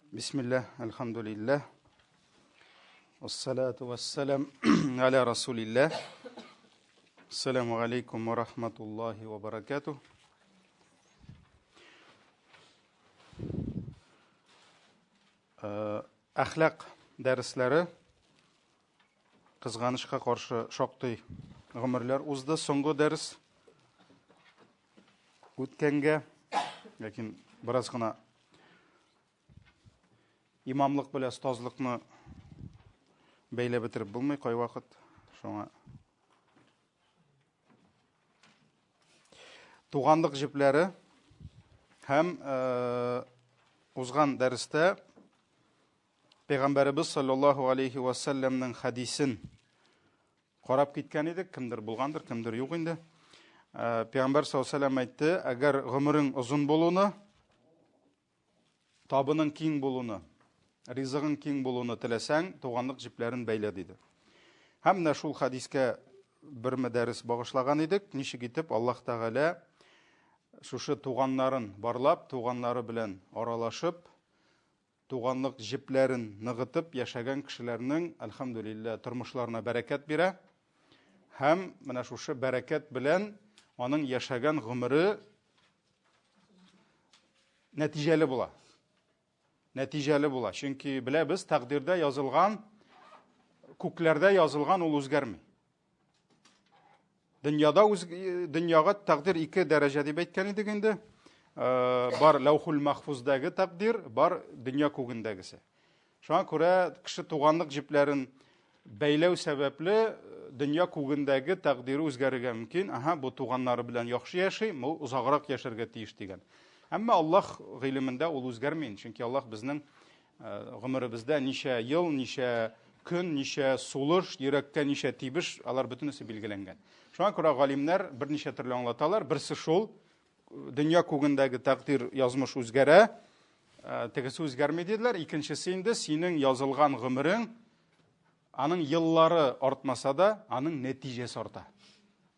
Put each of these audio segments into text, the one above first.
Бисмилләһ, әлхәмдүлилләһ. Вассалату вассалам аля расулилләһ. Ассаламу алейкум ва рахматуллахи ва баракатух. Әхлак дәресләре кызганычка каршы шактый гомерләр узды. Соңгы дәрес үткәнгә, ләкин бераз гына имамлык белән остазлыкны бәйләп бетереп булмый кайвакыт. Шуңа туганлык җепләре һәм узган дәрестә Пәйгамбәребез саллаллаһу алейхи ва сәлләмнең хәдисен карап киткән идек, кемдер булгандыр, кемдер юк инде. Пәйгамбәр саллаллаһу алейһи ва сәлләм әйтте, әгәр гомерең озын булуны, табының киң булуны, ризыгың киң булуны теләсәң, туганлык җепләрен бәйлә, диде. Һәм менә шул хәдискә бер мәдәрес багышлаган идек, ничек итеп Аллаһ Тәгалә шушы туганнарын барлап, туганнары белән аралашып, туганлык җепләрен ныгытып яшәгән кешеләрнең, әлхәмдүлилләһ, тормышларына бәрәкәт бирә. Һәм менә шушы бәрәкәт белән аның яшәгән гомере нәтиҗәле була. Нәтиҗәле була. Чөнки беләбез, тәкъдирдә язылган, күкләрдә язылган ул үзгәрми. Дөньяда үз дөньяга тәкъдир ике дәрәҗә дип әйткән идек инде. Бар ләүхул махфуздагы тәкъдир, бар дөнья күгендәгесе. Шуңа күрә кеше туганлык җепләрен бәйләү сәбәпле дөнья күгендәге тәкъдире үзгәрергә мөмкин. Аһа, бу туганнары белән яхшы яши, бу озаграк яшәргә тиеш дигән. Әмма Аллаһ гыйлемендә ул үзгәрми, чөнки Аллаһ безнең Гомеребездә ничә ел, ничә көн, ничә сулыш, йөрәккә ничә тибеш, алар бөтенесе билгеләнгән. Шуңа күрә галимнәр берничә төрле аңлаталар. Берсе шул, дөнья күгендәге тәкъдир, язмыш үзгәрә, тегесе үзгәрми диделәр. Икенчесе инде синең язылган гомерең, аның еллары артмаса да, аның нәтиҗәсе арта.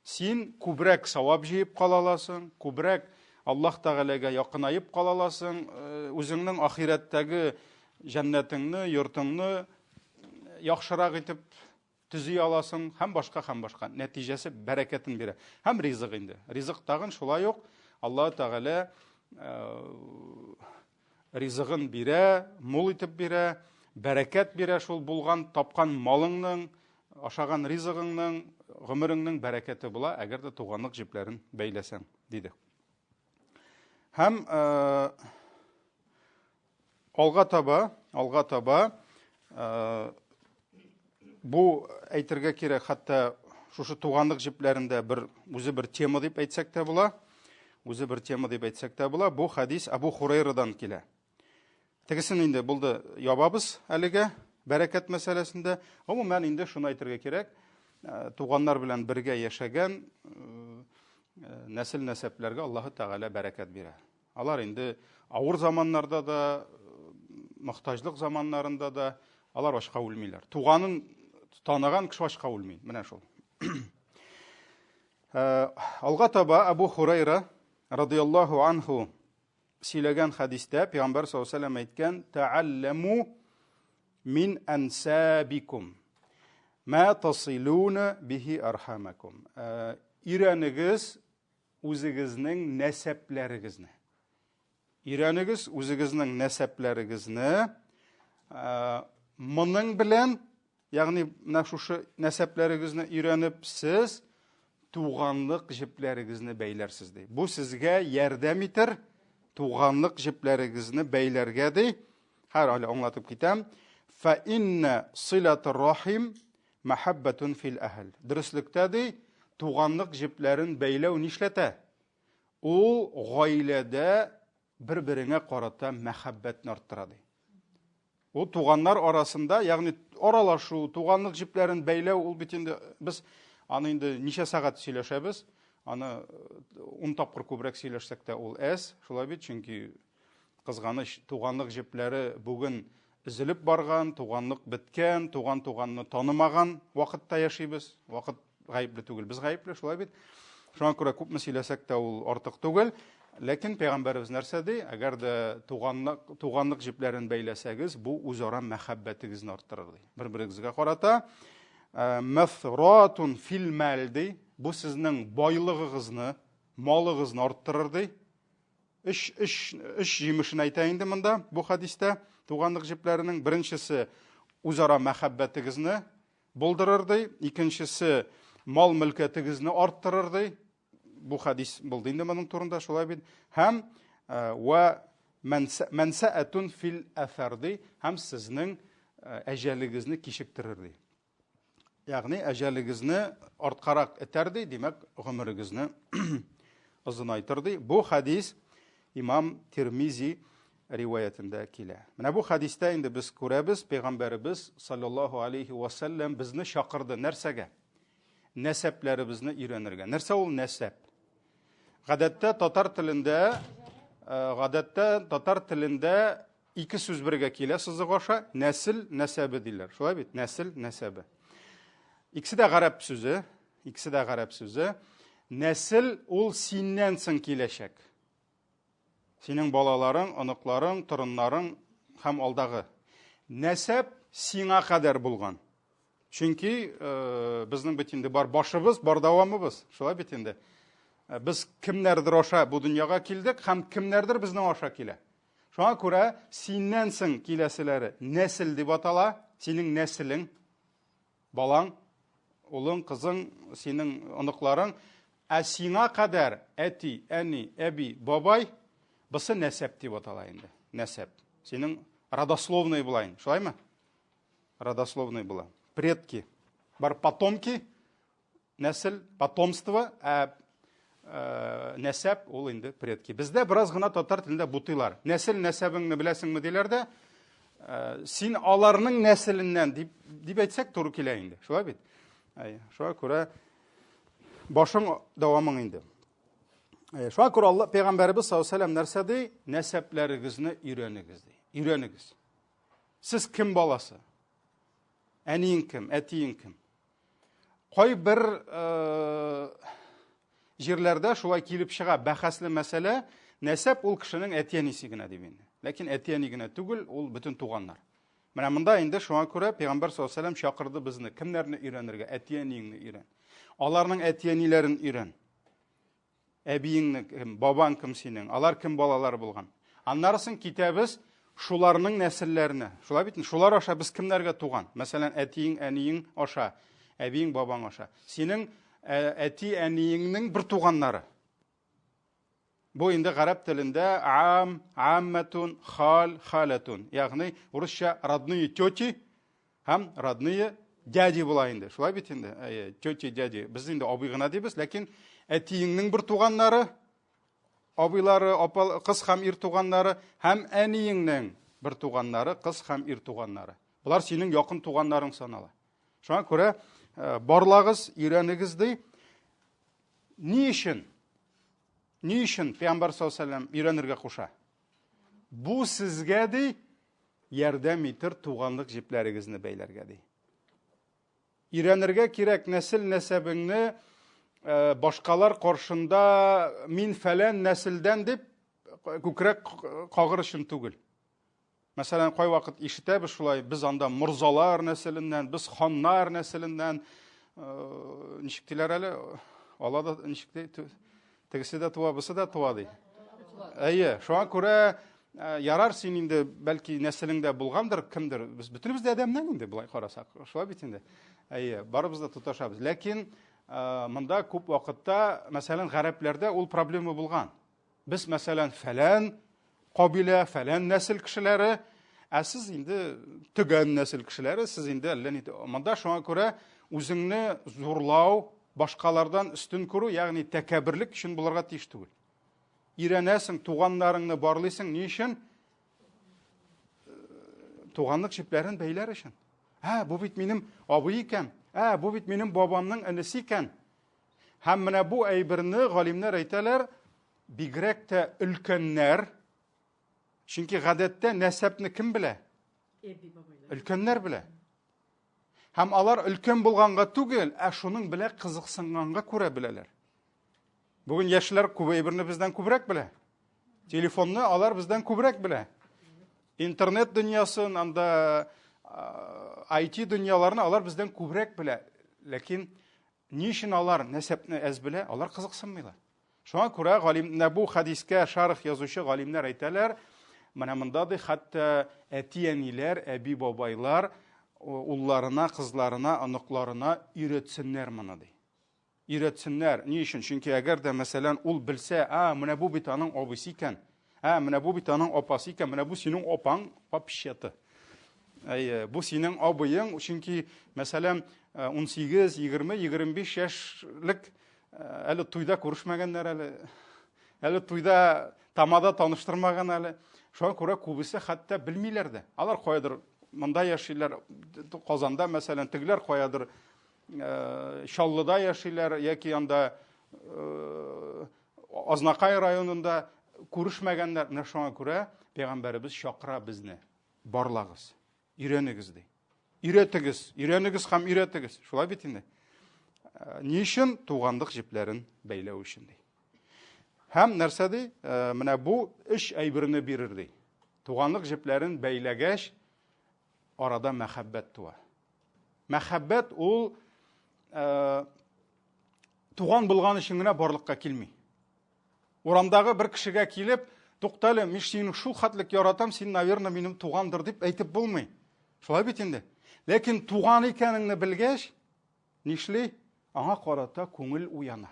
Син күбрәк савап җыеп кала аласың, күбрәк Аллаһ Тәгаләгә якынаеп кала аласың, үзеңнең ахирәттәге җәннәтеңне, йортыңны яхшырак итеп төзи аласың һәм башка һәм башка. Нәтиҗәсе бәрәкәтен бирә. Һәм ризык инде. Ризык тагын шулай ук Аллаһ Тәгалә ризыгын бирә, мул итеп бирә, бәрәкәт бирә шул булган, тапкан малыңның, ашаган ризыгыңның, гомереңнең бәрәкәте була, әгәр дә туганлык җепләрен бәйләсәң, диде. Һәм алга таба, алга таба бу әйтергә кирәк, хәтта шушы туганлык җепләрендә бер үзе бер тема дип әйтсәк тә була. Үзе бер тема дип әйтсәк тә була. Бу хадис Абу Хурайрадан килә. Тегесен инде булды, ябабыз әлегә бәрәкәт мәсьәләсендә. Гомумән инде шуны әйтергә кирәк, туганнар белән бергә яшәгән нәсел-нәсәпләргә Аллаһы Тәгалә бәрәкәт бирә. Алар инде авыр заманнарда да, мохтаҗлык заманнарында да алар ачка үлмиләр. Туганын таныган кеше ачка үлми. Менә шул. Алга таба Абу Хурайра радияллаһу анху сөйләгән хәдистә Пәйгамбәр саллаллаһу алейһи вәсәлләм әйткән: "Тәалләму мин ансабикум ма тасилуна бихи архамакум." Өйрәнегез үзегезнең нәсәпләрегезне. Өйрәнегез үзегезнең нәсәпләрегезне. Моның белән, ягъни менә шушы нәсәпләрегезне өйрәнеп, сез туганлык җепләрегезне бәйләрсез ди. Бу сезгә ярдәм итер туганлык җепләрегезне бәйләргә ди. Хәер, әле аңлатып китәм. Фа инна силатур рахим Мәхәббәтун фил әһел. Дөреслектә ди, туганлык җепләрен бәйләү нишләтә? Ул гаиләдә бер-береңә карата мәхәббәтне арттыра ди. Ул туганнар арасында, ягъни аралашу, туганлык җепләрен бәйләү, ул бит инде без аны инде ничә сәгать сөйләшәбез, аны 10 тапкыр күбрәк сөйләшсәк тә ул әз, шулай бит, чөнки кызганыч, туганлык җепләре бүген Өзелеп барган, туганлык беткән, туган туганны танымаган вакытта яшибез. Вакыт гаепле түгел, без гаепле, шулай бит. Шуңа күрә күпме сөйләсәк тә ул артык түгел. Ләкин пәйгамбәребез нәрсә ди? Әгәр дә туганлык, туганлык җепләрен бәйләсәгез, бу үзара мәхәббәтегезне арттырыр ди. Бер-берегезгә карата мәфратун фил мәл ди. Бу сезнең байлыгыгызны, малыгызны арттырыр ди. Өч, өч, өч җимешен әйтә инде монда бу хәдистә туганлык җепләренең. Беренчесе үзара мәхәббәтегезне булдырыр ди. Икенчесе мал-мөлкәтегезне арттырыр ди. Бу хәдис булды инде моның турында, шулай бит. Һәм э, вә мәнсәәтун фил әфәр ди, һәм сезнең э, әҗәлегезне кичектерер ди. Ягъни әҗәлегезне арткарак этәр ди, димәк, гомерегезне озынайтыр ди. Бу хәдис имам Тирмизи риваятендә килә. Менә бу хәдистә инде без күрәбез, пәйгамбәребез саллаллаһу алейхи ва саллям безне чакырды нәрсәгә? Нәсәпләребезне өйрәнергә. Нәрсә ул нәсәп? Гадәттә татар телендә э, гадәттә татар телендә ике сүз бергә килә сызык аша, нәсел, нәсәбе диләр. Шулай бит? Нәсел, нәсәбе. Икесе дә гарәп сүзе, икесе дә гарәп сүзе. Нәсел ул синнән соң киләчәк. Синең балаларың, оныкларың, торыннарың һәм алдагы. Нәсәп сиңа кадәр булган. Чөнки э, безнең бит инде бар башыбыз, бар дәвамыбыз. Шулай бит инде. Э, без кемнәрдер аша бу дөньяга килдек һәм кемнәрдер безнең аша килә. Шуңа күрә синнән соң киләселәре нәсел дип атала, синең нәселең, балаң, улың, кызың, синең оныкларың, ә сиңа кадәр әти, әни, әби, бабай, бусы нәсәп дип атала инде. Нәсәп. Синең родословный була инде, шулаймы? Родословный була. Предки. Бар потомки, нәсел, потомство, ә э, нәсәп ул инде предки. Бездә бераз гына татар телендә бутыйлар. Нәсел нәсәбеңне беләсеңме диләр дә, э, син аларның нәселеннән дип, дип әйтсәк туры килә инде. Шулай бит? Әй, шуңа күрә башың дәвамың инде. Шуңа күрә Алла пәйгамбәребез саллаллаһу алейһи вәсәлләм нәрсә ди? Нәсәпләрегезне өйрәнегез ди. Өйрәнегез. Сез кем баласы? Әниең кем, әтиең кем? Кайбер э, җирләрдә шулай килеп чыга бәхәсле мәсьәлә, нәсәп ул кешенең әти-әнисе генә дип инде. Ләкин әти-әни генә түгел, ул бөтен туганнар. Менә монда инде шуңа күрә Пәйгамбәр саллаллаһу алейһи вәсәлләм чакырды безне, кемнәрне өйрәнергә? Әти-әниеңне өйрән. Аларның әти-әниләрен өйрән. Әбиеңне кем, бабаң кем синең, алар кем балалары булган. Аннары соң китәбез шуларның нәселләренә. Шулай бит? Шулар аша без кемнәргә туган? Мәсәлән, әтиең, әниең аша, әбиең, бабаң аша. Синең ә, әти-әниеңнең бер туганнары. Бу инде гарәп телендә ам, амматун, хал, халатун. Ягъни урысча родные тети Һәм родные дяди була инде. Шулай бит инде. Әйе, тети, дяди. Без инде абый гына дибез, ләкин әтиеңнең бер туганнары, абыйлары, апа, кыз һәм ир туганнары һәм әниеңнең бер туганнары, кыз һәм ир туганнары. Болар синең якын туганнарың санала. Шуңа күрә э, барлагыз, өйрәнегез ди. Ни өчен? Ни өчен Пәйгамбәр саллаллаһу алейһи вәсәлләм өйрәнергә куша? Бу сезгә ди ярдәм итер туганлык җепләрегезне бәйләргә ди. Өйрәнергә кирәк нәсел нәсәбеңне э, башкалар каршында мин фәлән нәселдән дип күкрәк кагыр өчен түгел. Мәсәлән, кайвакыт ишетәбез шулай, без анда морзалар нәселеннән, без ханнар нәселеннән, э, ничек диләр әле, ала да ничек ди, тегесе дә туа, бусы да туа ди. Әйе, шуңа күрә Э, ярар син инде бәлки нәселеңдә булгандыр кемдер без бөтенебез дә адәмнән инде болай карасак шулай бит инде әйе барыбыз да тоташабыз ләкин э, монда күп вакытта мәсәлән гарәпләрдә ул проблема булган без мәсәлән фәлән кабилә фәлән нәсел кешеләре ә сез инде төгән нәсел кешеләре сез инде әллә ни монда шуңа күрә үзеңне зурлау башкалардан өстен күрү ягъни тәкәбберлек өчен булырга тиеш түгел Өйрәнәсең, туганнарыңны барлыйсың, ни өчен? Туганлык җепләрен бәйләр өчен. Ә, бу бит минем абый икән. Ә, бу бит минем бабамның энесе икән. Һәм менә бу әйберне галимнәр әйтәләр, бигрәк тә өлкәннәр, чөнки гадәттә нәсәпне кем белә? Өлкәннәр белә. Һәм алар өлкән булганга түгел, ә шуның белән кызыксынганга күрә беләләр. Бүген яшьләр күп әйберне бездән күбрәк белә. Телефонны алар бездән күбрәк белә. Интернет дөньясын, анда IT дөньяларны алар бездән күбрәк белә. Ләкин ни өчен алар нәсәпне әз белә? Алар кызыксынмыйлар. Шуңа күрә галим, менә бу хәдискә шарх язучы галимнәр әйтәләр, менә монда ди хәтта әти-әниләр, әби-бабайлар улларына, кызларына, оныкларына өйрәтсеннәр моны ди. Өйрәтсеннәр. Ни өчен? Чөнки әгәр дә, мәсәлән, ул белсә, а, менә бу бит аның абыйсы икән, ә, менә бу бит аның апасы икән, менә бу синең апаң вообще-то. Әйе, бу синең абыең, чөнки, мәсәлән, 18, 20, 25 яшьлек әле туйда күрешмәгәннәр әле. Әле туйда тамада таныштырмаган әле. Шуңа күрә күбесе хәтта белмиләр дә. Алар каядыр монда яшиләр, Казанда, мәсәлән, тегеләр каядыр Чаллыда яшиләр яки анда Азнакай районында күрешмәгәннәр. Менә шуңа күрә пәйгамбәребез чакыра безне. Барлагыз, өйрәнегез ди. Өйрәтегез, өйрәнегез һәм өйрәтегез. Шулай бит инде. Ни өчен? Тугандык җепләрен бәйләү өчен ди. Һәм нәрсә ди? Менә бу өч әйберне бирер ди. Туганлык җепләрен бәйләгәч, арада мәхәббәт туа. Мәхәббәт ул туган булган өчен генә барлыкка килми. Урамдагы бер кешегә килеп, туктале, мин сине шул хәтлек яратам, син, наверное, минем тугандыр дип әйтеп булмый. Шулай бит инде. Ләкин туган икәнеңне белгәч, нишли? Аңа карата күңел уяна.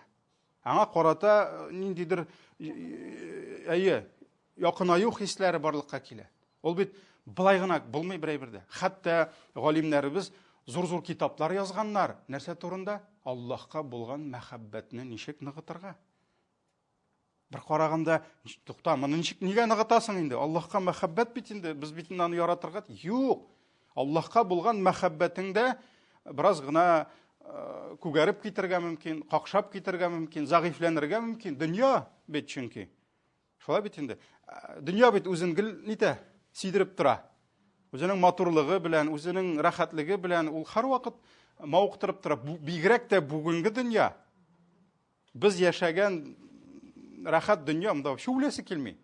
Аңа карата ниндидер әйе, якынаю хисләре барлыкка килә. Ул бит былай гына булмый бер әйбер дә. Хәтта галимнәребез зур-зур китаплар язганнар. Нәрсә турында? Аллаһка булган мәхәббәтне ничек ныгытырга? Бер караганда, тукта, моны ничек нигә ныгытасың инде? Аллаһка мәхәббәт бит инде, без бит инде аны яратырга. Юк. Аллаһка булган мәхәббәтең дә бераз гына күгәреп китергә мөмкин, какшап китергә мөмкин, зәгыйфьләнергә мөмкин. Дөнья бит чөнки. Шулай бит инде. Дөнья бит үзен гел нитә, сидереп тора. Үзенең матурлыгы белән, үзенең рәхәтлеге белән ул һәрвакыт мавыктырып тора. Бигрәк тә бүгенге дөнья. Без яшәгән рәхәт дөнья, монда вообще үләсе килми.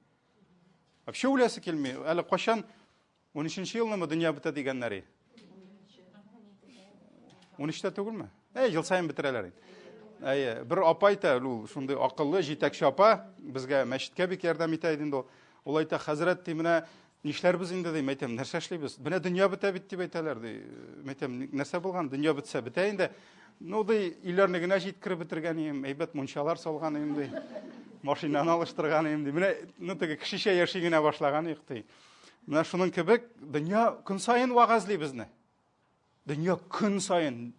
Вообще үләсе килми. Әле кайчан 13 елнымы дөнья бетә дигәннәр иде. 13-тә түгелме? Әй, ел саен бетерәләр инде. Әйе, бер апа әйтә, ул шундый акыллы җитәкче апа, безгә мәчеткә бик ярдәм итә иде инде ул. Ул әйтә, хәзрәт, ди, менә нишләрбез инде, ди, әйтәм, нәрсә эшлибез? Менә дөнья бетә бит дип әйтәләр, ди. Әйтәм, нәрсә булган? Дөнья бетсә, бетә инде. Ну, ди, өйләрне генә җиткереп бетергән идем, әйбәт мунчалар салган идем, ди. Машинаны алыштырган идем, ди. Менә, ну, теге кешечә яши генә башлаган идек, ди. Менә шуның кебек дөнья көн саен вәгазьли безне. Дөнья көн саен,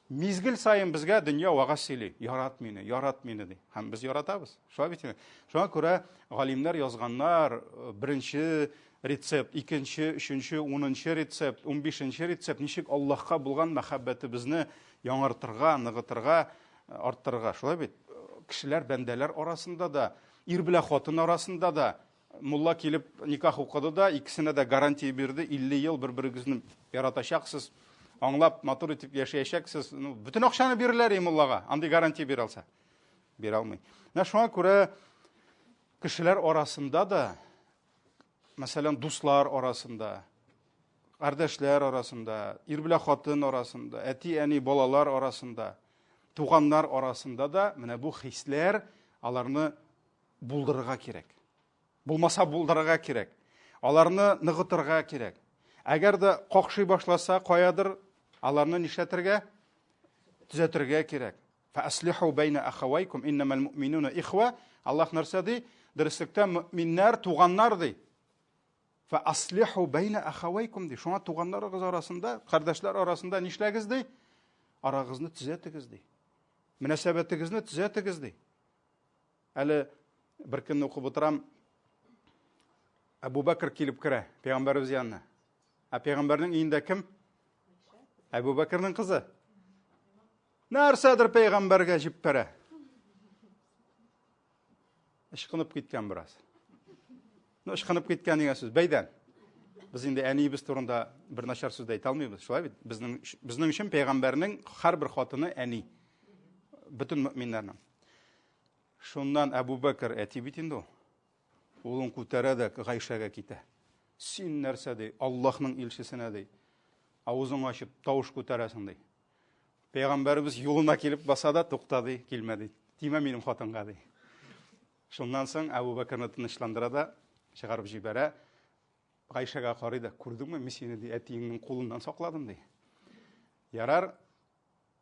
мизгел саен безгә дөнья вәгазь сөйли. Ярат мине, ярат мине ди. Һәм без яратабыз. Шулай бит инде. Шуңа күрә галимнәр язганнар, беренче рецепт, икенче, өченче, унынчы рецепт, унбишенче рецепт, ничек Аллаһка булган мәхәббәтебезне яңартырга, ныгытырга, арттырырга. Шулай бит. Кешеләр, бәндәләр арасында да, ир белән хатын арасында да Мулла килеп никах укыды да, икесенә дә гарантия бирде, 50 ел бер-берегезне яратачаксыз, аңлап, матур итеп яшәячәксез. Ну, бөтен акчаны бирерләр и муллага, андый гарантия бирә алса. Бирә алмый. Менә шуңа күрә кешеләр арасында да, мәсәлән, дуслар арасында, кардәшләр арасында, ир белән хатын арасында, әти-әни, балалар арасында, туганнар арасында да менә бу хисләр аларны булдырырга кирәк. Булмаса булдырырга кирәк. Аларны ныгытырга кирәк. Әгәр дә какшый башласа, каядыр аларны нишләтергә? Төзәтергә кирәк. Фәаслиху бәйнә ахавайкум иннамал муъминуна ихва. Аллаһ нәрсә ди? Дөреслектә мөэминнәр туганнар ди. Фәаслиху бәйнә ахавайкум ди. Шуңа туганнарыгыз арасында, кардәшләр арасында нишләгез ди? Арагызны төзәтегез ди. Мөнәсәбәтегезне төзәтегез ди. Әле бер көнне укып утырам, Әбу Бәкер килеп керә пәйгамбәребез янына. Ә пәйгамбәрнең өендә кем? Әбу Бәкернең кызы. Нәрсәдер пәйгамбәргә җиппәрә. Ычкынып киткән бераз. Ну, ычкынып киткән дигән сүз бәйдән. Без инде әниебез турында бер начар сүз дә әйтә алмыйбыз, шулай бит? Безнең безнең өчен пәйгамбәрнең һәрбер хатыны әни. Бөтен мөэминнәрнең. Шуннан Әбу Бәкер әти бит инде ул. Кулын күтәрә дә Гайшәгә китә. Син нәрсә ди, Аллаһның илчесенә ди. Авызың ачып тавыш күтәрәсең ди. Пәйгамбәребез юлына килеп баса да, тукта ди, килмә ди. Тимә минем хатынга ди. Шуннан соң Әбу Бәкерне тынычландыра да, чыгарып җибәрә. Гайшәгә карый да, күрдеңме, мин сине ди, әтиеңнең кулыннан сакладым ди. Ярар,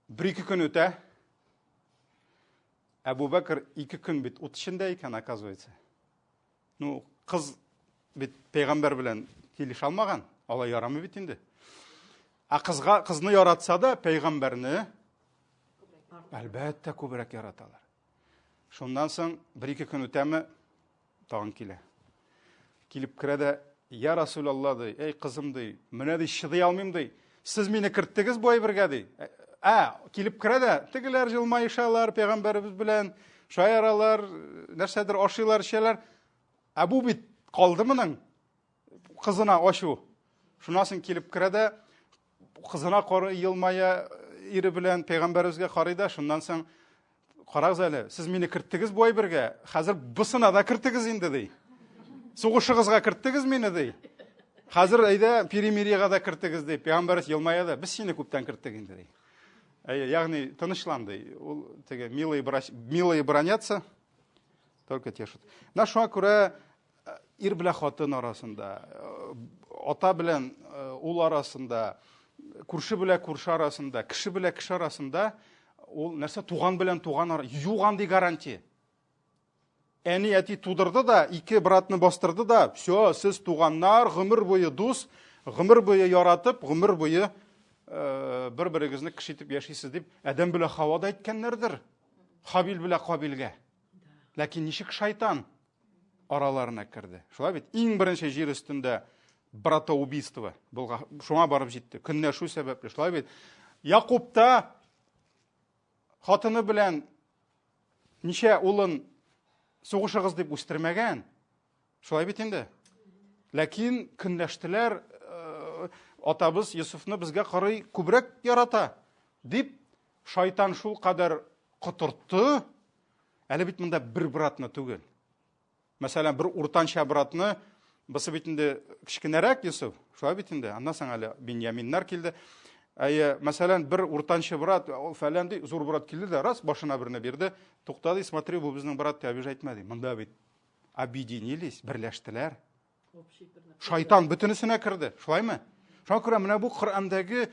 бер-ике көн үтә. Әбу Бәкер ике көн бит ут эчендә икән, оказывается. Ну, кыз бит пәйгамбәр белән килешә алмаган, алай ярамый бит инде. Ә кызга кызны яратса да, пәйгамбәрне әлбәттә күбрәк яраталар. Шуннан соң бер-ике көн үтәме, тагын килә. Килеп керә дә, я Расулалла ди, эй кызым ди, менә ди чыдый алмыйм ди. Сез мине керттегез бу әйбергә ди. Ә, килеп керә дә, тегеләр җылмаешалар пәйгамбәребез белән, шаяралар, нәрсәдер ашыйлар, эчәләр. Ә бу бит калды моның кызына ачу. Шуннан соң килеп керә дә, кызына карый елмая ире белән пәйгамбәребезгә карый да, шуннан соң карагыз әле, сез мине керттегез бу әйбергә, хәзер бусына да керттегез инде ди. Сугышыгызга керттегез мине ди. Хәзер әйдә перемирьега да керттегез ди. Пәйгамбәребез елмая да, без сине күптән керттек инде ди. Әйе, ягъни тынычлан ди. Ул теге милые, милые бронятся, только тешат. Менә шуңа күрә ир белән хатын арасында, ата белән ул арасында, күрше белән күрше арасында, кеше белән кеше арасында ул нәрсә туган белән туган ара, юк андый гарантия. Әни әти тудырды да, ике братны бастырды да, все, сез туганнар, гомер буе дус, гомер буе яратып, гомер буе бер-берегезне кеше итеп яшисез дип, Адәм белән Хава да әйткәннәрдер. Хабил белән Кабилгә. Ләкин ничек шайтан араларына керде. Шулай бит, иң беренче җир өстендә братоубийство булга, шуңа барып җитте. Көнләшү сәбәпле. Шулай бит. Якуб та хатыны белән ничә улын сугышыгыз дип үстермәгән. Шулай бит инде. Ләкин көнләштеләр, э, атабыз Йосыфны безгә карый күбрәк ярата дип шайтан шул кадәр котыртты. Әле бит монда бер братны түгел. Мәсәлән, бер уртанча братны, бусы бит инде кечкенәрәк Йосыф, шулай бит инде. Аннан соң әле Беньяминнар килде. Әйе, мәсәлән, бер уртанчы брат, ул фәлән ди, зур брат килде дә, раз башына берне бирде. Тукта ди, смотри, бу безнең брат, ты обижать итмә ди. Монда бит объединились, берләштеләр. Шайтан бөтенесенә керде, шулаймы? Шуңа күрә менә бу Коръәндәге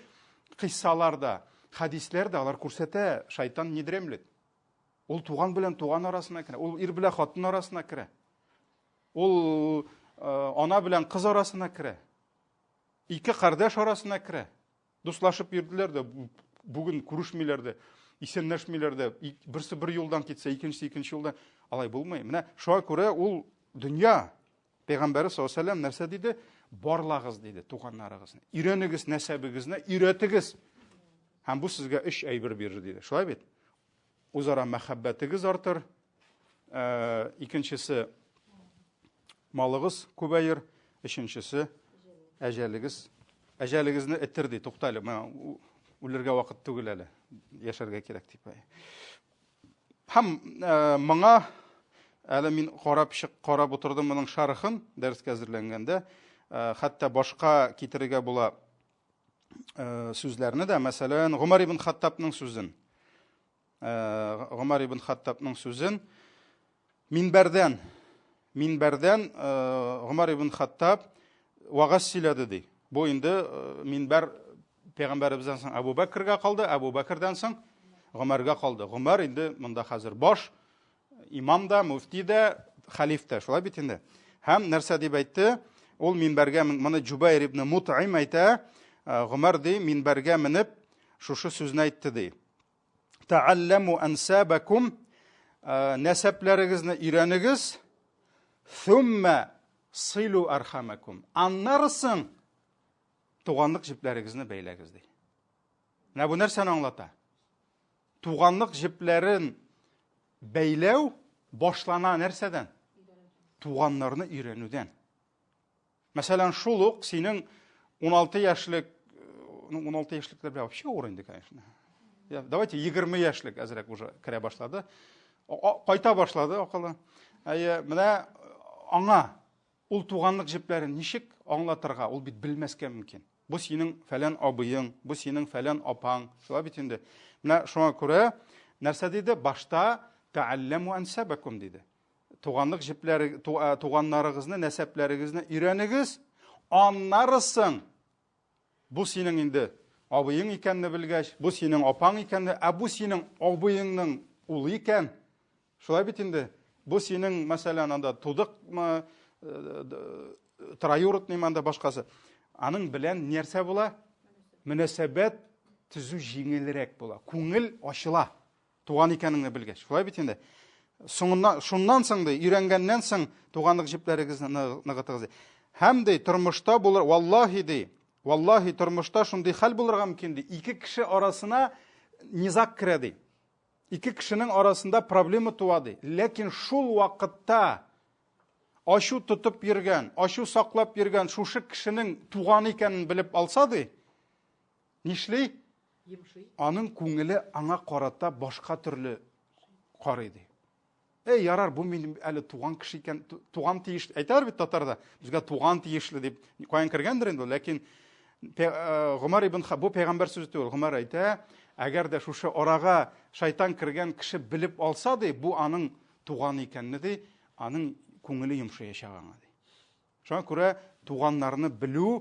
кыйссалар да, хәдисләр дә алар күрсәтә, шайтан не дремлет. Ул туган белән туган арасына керә, ул ир белән хатын арасына керә. Ул э, ана белән кыз арасына керә. Ике кардәш арасына керә. Дуслашып йөрделәр дә, бүген күрешмиләр дә, исәнләшмиләр дә. Берсе бер юлдан китсә, икенчесе икенче юлдан. Алай булмый. Менә шуңа күрә ул дөнья Пәйгамбәре саллаллаһу алейһи нәрсә диде? Барлагыз диде туганнарыгызны. Өйрәнегез нәсәбегезне, өйрәтегез. Һәм бу сезгә өч әйбер бирер диде. Шулай бит? Үзара мәхәббәтегез артыр. Э, икенчесе малыгыз күбәер, өченчесе әҗәлегез. Әҗәлегезне этер ди. Тукта әле, менә үлергә вакыт түгел әле. Яшәргә кирәк дип. Һәм э, моңа әле мин карап чык, карап утырдым моның шархын дәрескә әзерләнгәндә, э, хәтта башка китерергә була Э, сүзләрне дә, мәсәлән, Гомар ибн Хаттабның сүзен. Э, Гомар ибн Хаттабның сүзен минбәрдән минбәрдән э, Гомар ибн Хаттаб вагаз сөйләде ди. Бу инде минбәр пәйгамбәребездән соң Әбу Бәкргә калды, Әбу Бәкрдән соң Гомәргә калды. Гомәр инде монда хәзер баш, Имам да, мөфти дә, хәлиф тә, шулай бит инде. Һәм нәрсә дип әйтте? Ул минбәргә, моны Җубайр ибн Мут'им әйтә, э, Гомәр ди, минбәргә менеп, шушы сүзне әйтте ди. Таалламу ансабакум, э, нәсәпләрегезне өйрәнегез, thumma силу архамакум. Аннары соң туганлык җепләрегезне бәйләгез ди. Менә бу нәрсәне аңлата? Туганлык җепләрен бәйләү башлана нәрсәдән? Туганнарны өйрәнүдән. Мәсәлән, шул ук синең 16 яшьлек, ну, 16 яшьлекләр белән вообще авыр инде, конечно. Давайте 20 яшьлек әзрәк уже керә башлады. Кайта башлады акылы. Әйе, менә аңа ул туганлык җепләрен ничек аңлатырга, ул бит белмәскә мөмкин. Бу синең фәлән абыең, бу синең фәлән апаң. Шулай бит инде. Менә шуңа күрә нәрсә диде? Башта тәалләму ансабакум диде. Туганлык җепләре, туганнарыгызны, нәсәпләрегезне өйрәнегез. Аннары соң бу синең инде абыең икәнне белгәч, бу синең апаң икәнне, ә бу синең абыеңның улы икән. Шулай бит инде. Бу синең, мәсәлән, анда тудыкмы, троюродныймы анда башкасы. Аның белән нәрсә була? Мөнәсәбәт төзү җиңелрәк була. Күңел ачыла. Туган икәнеңне белгәч. Шулай бит инде. Соңыннан, шуннан соң ди, өйрәнгәннән соң туганлык җепләрегезне ныгытыгыз ди. Һәм ди, тормышта булыр, валлаһи ди, валлаһи тормышта шундый хәл булырга мөмкин ди. Ике кеше арасына низаг керә ди. Ике кешенең арасында проблема туа ди. Ләкин шул вакытта ачу тотып йөргән, ачу саклап йөргән шушы кешенең туган икәнен белеп алса ди, Нишли? Йомшый. Аның күңеле аңа карата башка төрле карый ди. Эй, ярар, бу минем әле туган кеше икән, туган тиеш. Әйтәләр бит татарда, безгә туган тиешле дип. Каян кергәндер инде, ләкин Гомәр ибн бу пәйгамбәр сүзе түгел. Гомәр әйтә, әгәр дә шушы арага шайтан кергән кеше белеп алса ди, бу аның туган икәнне ди, аның күңеле йомшаячак аңа ди. Шуңа күрә туганнарны белү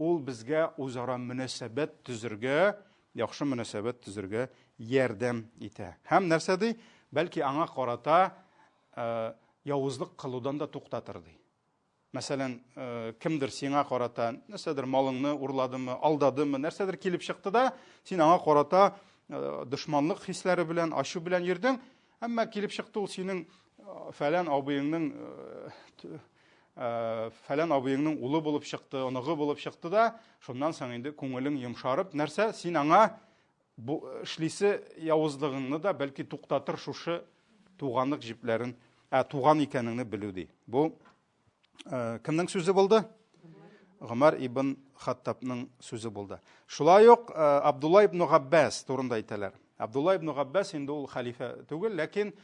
Ул безгә үзара мөнәсәбәт төзергә, яхшы мөнәсәбәт төзергә ярдәм итә. Һәм нәрсә ди? Бәлки аңа карата явызлык кылудан да туктатыр ди. Мәсәлән, кемдер сиңа карата нәрсәдер малыңны урладымы, алдадымы, нәрсәдер килеп чыкты да, син аңа карата дошманлык хисләре белән, ачу белән йөрдең, әмма килеп чыкты ул синең фәлән абыеңның фәлән абыеңның улы булып чыкты, оныгы булып чыкты да, шуннан соң инде күңелең йомшарып, нәрсә, син аңа бу эшлисе явызлыгыңны да бәлки туктатыр шушы туганлык җепләрен, ә туган икәнеңне белү ди. Бу кемнең сүзе булды? Гомәр ибн Хаттабның сүзе булды. Шулай ук Абдулла ибн Габбас турында әйтәләр. Абдулла ибн Габбас инде ул хәлифә түгел, ләкин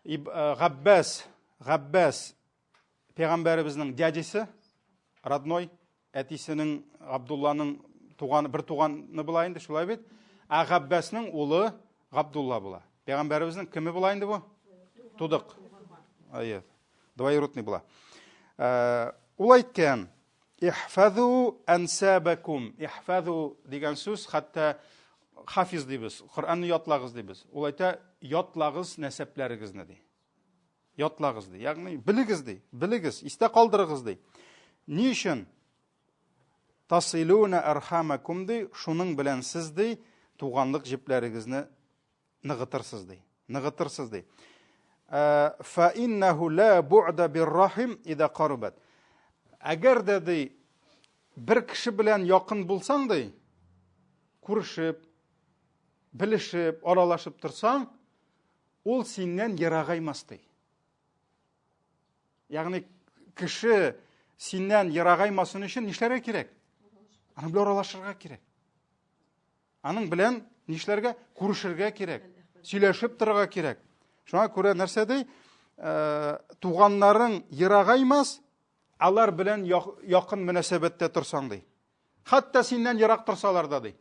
Габбас, Габбас пәйгамбәребезнең дядясы, родной, әтисенең Абдулланың туган, бер туганы була инде, шулай бит. Ә Габбасның улы Габдулла була. Пәйгамбәребезнең кеме була инде бу? Тудык. Әйе. Двоюродный була. Ул әйткән, Ихфазу ансабакум. Ихфазу дигән сүз хәтта хафиз дибез, Коръәнне ятлагыз дибез. Ул әйтә, ятлагыз нәсәпләрегезне ди. Ятлагыз ди. Ягъни белегез ди, белегез, истә калдырыгыз ди. Ни өчен? Тасилуна архамакум ди, шуның белән сез ди, туганлык җепләрегезне ныгытырсыз ди. Ныгытырсыз ди. Фа иннаху ла бу'да биррахим ида карубат. Әгәр дә ди бер кеше белән якын булсаң ди, күрешеп, белешеп, аралашып торсаң, ул синнән ерагаймас ди. Ягъни кеше синнән ерагаймасын өчен нишләргә кирәк? Аның белән аралашырга кирәк. Аның белән нишләргә? Күрешергә кирәк. Сөйләшеп торырга кирәк. Шуңа күрә нәрсә ди? Э, туганнарың ерагаймас, алар белән якын мөнәсәбәттә торсаң ди. Хәтта синнән ерак торсалар да ди.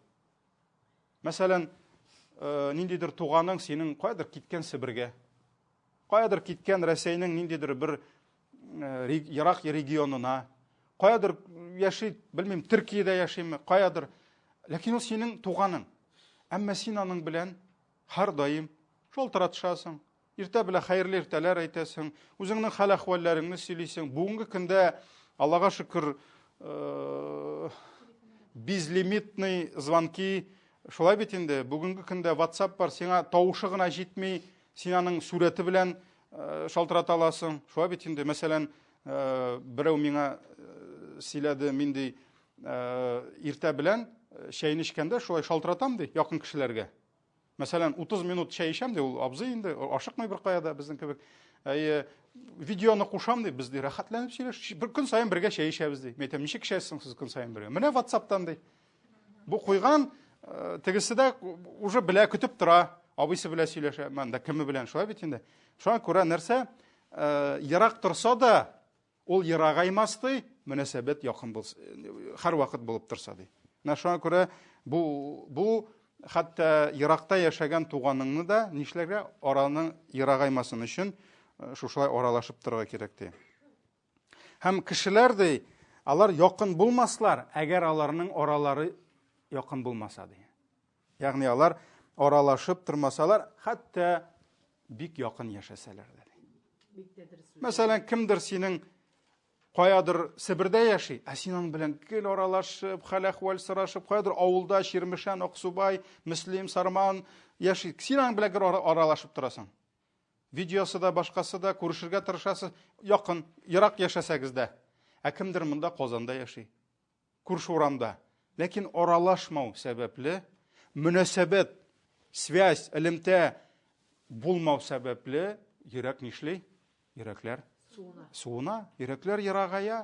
Мәсәлән, э, ниндидер туганың синең каядыр киткән Себергә, каядыр киткән Рәсәйнең ниндидер бер э, ерак регионына, каядыр яши, белмим, Төркиядә яшиме, каядыр. Ләкин ул синең туганың. Әмма син аның белән һәрдаим шалтыратышасың, иртә белән хәерле иртәләр әйтәсең, үзеңнең хәл-әхвәлләреңне сөйлисең. Бүгенге көндә, Аллага шөкер, э, безлимитный звонки, шулай бит инде, бүгенге көндә WhatsApp бар, сиңа тавышы гына җитми, син аның сурәте белән э, шалтырата аласың. Шулай бит инде, мәсәлән, э, берәү миңа сөйләде, мин ди, иртә белән чәйне эчкәндә шулай шалтыратам ди якын кешеләргә. Мәсәлән, 30 минут чәй эчәм ди, ул абзый инде, ашыкмый бер кая да безнең кебек. Әйе, видеоны кушам ди, без ди рәхәтләнеп сөйләш, бер көн саен бергә чәй эчәбез ди. Мин әйтәм, ничек эчәсең сез көн саен бергә? Менә WhatsApp-тан ди. Бу куйган, э, тегесе дә уже белә, көтеп тора. Абыйсы белән сөйләшә, монда кеме белән, шулай бит инде. Шуңа күрә нәрсә? ерак торса да, ул ерагаймас ди, мөнәсәбәт якын булса, һәрвакыт булып торса ди. Менә шуңа күрә бу бу хәтта еракта яшәгән туганыңны да нишләргә, араның ерагаймасын өчен шушылай аралашып торырга кирәк ди. Һәм кешеләр ди, алар якын булмаслар, әгәр аларның аралары якын булмаса ди. Ягъни алар аралашып тормасалар, хәтта бик якын яшәсәләр дә. Бик тә дөрес. Мәсәлән, кемдер синең каядыр Себердә яши, ә син аның белән гел аралашып, хәл-әхвәл сорашып, каядыр авылда, Чирмешән, Аксубай, Мөслим, Сарман яши. Син аның белән гел аралашып торасың. Видеосы да, башкасы да, күрешергә тырышасыз, якын, ерак яшәсәгез дә. Ә кемдер монда Казанда яши. Күрше урамда. Ләкин аралашмау сәбәпле, мөнәсәбәт, связь, элемтә булмау сәбәпле, йөрәк нишли? Йөрәкләр суына. Суына, йөрәкләр ерагая.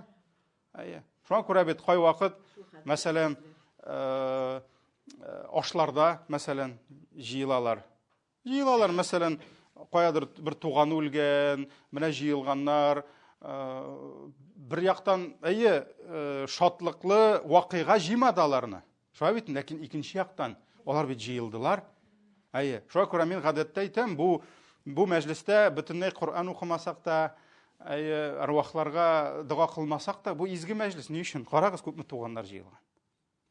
Әйе. Шуңа күрә бит кайвакыт, мәсәлән, ашларда, мәсәлән, җыелалар. Җыелалар, мәсәлән, каядыр бер туганы үлгән, менә җыелганнар. Бер яктан, әйе, шатлыклы вакыйга җыймады аларны. Шулай бит, ләкин икенче яктан алар бит җыелдылар. Әйе, шуңа күрә мин гадәттә әйтәм, бу бу мәҗлестә бөтенләй Коръән укымасак та, әйе, әрвахларга дога кылмасак та, бу изге мәҗлес. Ни өчен? Карагыз, күпме туганнар җыелган.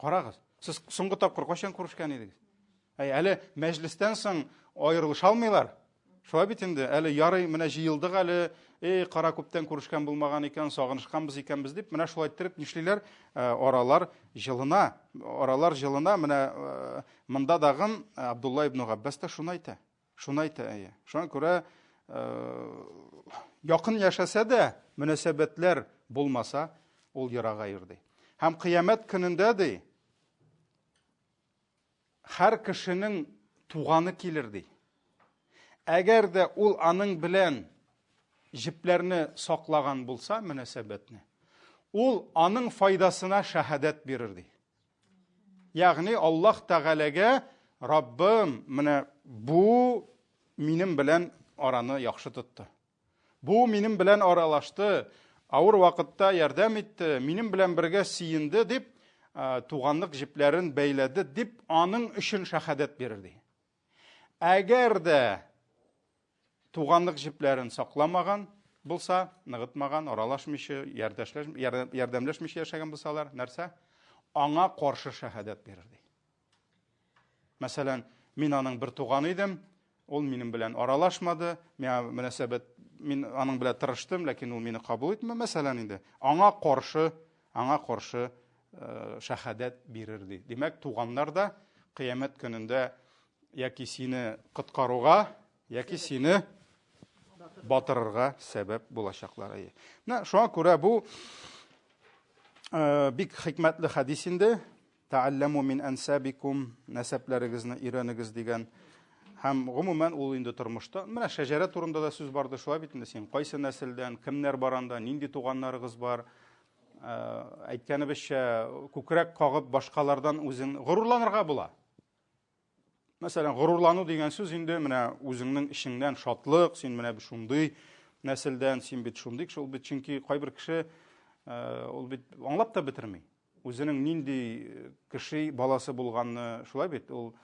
Карагыз, сез соңгы тапкыр кайчан күрешкән идегез? Әй, әле мәҗлестән соң аерылыша алмыйлар. Шулай бит инде, әле ярый, менә җыелдык әле, эй, кара күптән күрешкән булмаган икән, сагынышканбыз икәнбез дип, менә шулай иттереп нишлиләр? Аралар җылына, аралар җылына, менә монда дагын Абдулла ибн Габбас та шуны әйтә. Шуны әйтә, әйе. Шуңа күрә якын яшәсә дә, мөнәсәбәтләр булмаса, ул ерагаер ди. Һәм кыямәт көнендә ди, һәр кешенең туганы килер ди. Әгәр дә ул аның белән җепләрне саклаган булса, мөнәсәбәтне, ул аның файдасына шәһадәт бирер ди. Ягъни Аллаһ Тәгаләгә Раббым, менә бу минем белән араны яхшы тотты. Бу минем белән аралашты, авыр вакытта ярдәм итте, минем белән бергә сөенде дип, туганлык җепләрен бәйләде дип, аның өчен шәһадәт бирер ди. Әгәр дә туганлык җепләрен сакламаган булса, ныгытмаган, аралашмыйча, ярдәмләшмичә яшәгән булсалар, нәрсә? Аңа каршы шәһадәт бирер ди. Мәсәлән, мин аның бер туганы идем, ул минем белән аралашмады, миңа мөнәсәбәт, мин аның белән тырыштым, ләкин ул мине кабул итмәде, мәсәлән инде. Аңа каршы, аңа каршы шәһадәт бирер ди. Димәк, туганнар да кыямәт көнендә яки сине коткаруга, яки сине батырырга сәбәп булачаклар. Әйе. Менә шуңа күрә бу бик хикмәтле хәдис инде. Тәалләму мин әнсәбикум, нәсәпләрегезне өйрәнегез дигән. Һәм гомумән ул инде тормышта, менә шәҗәрә турында да сүз барды, шулай бит инде син кайсы нәселдән, кемнәр бар анда, нинди туганнарыгыз бар. Әйткәнебезчә, күкрәк кагып башкалардан үзең горурланырга була. Мәсәлән, горурлану дигән сүз инде менә үзеңнең эчеңнән шатлык, син менә шундый нәселдән, син бит шундый кеше, ул бит чөнки кайбер кеше ул бит аңлап та бетерми. Үзенең нинди кеше баласы булганны, шулай бит, ул